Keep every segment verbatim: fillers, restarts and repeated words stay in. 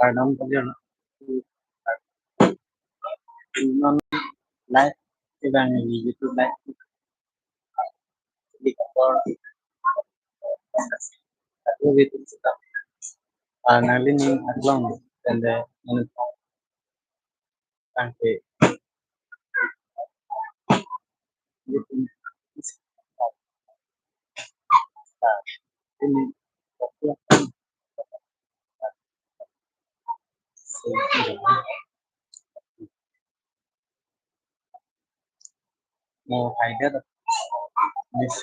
Kardom kalian. Non live, evang di YouTube live. Di kantor. Aku gitu sudah. Ah, nangli ning aklong dan de menentang tangke. Ini mau hide this.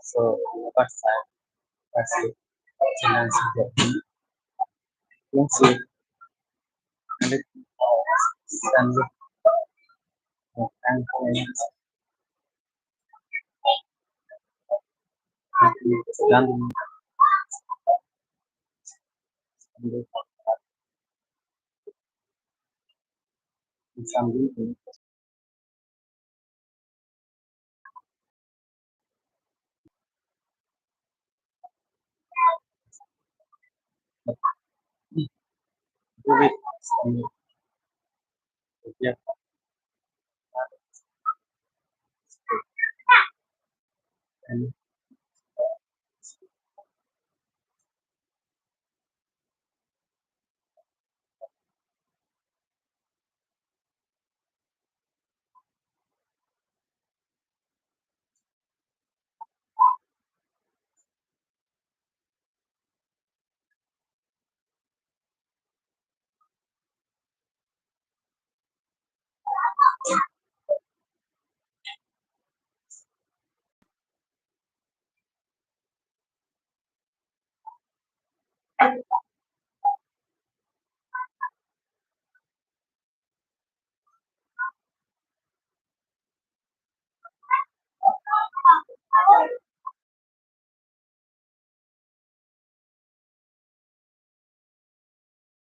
So, first time, first time, channel si jadi. Yang si, nanti, sambil, yang, yang, sambil, sambil,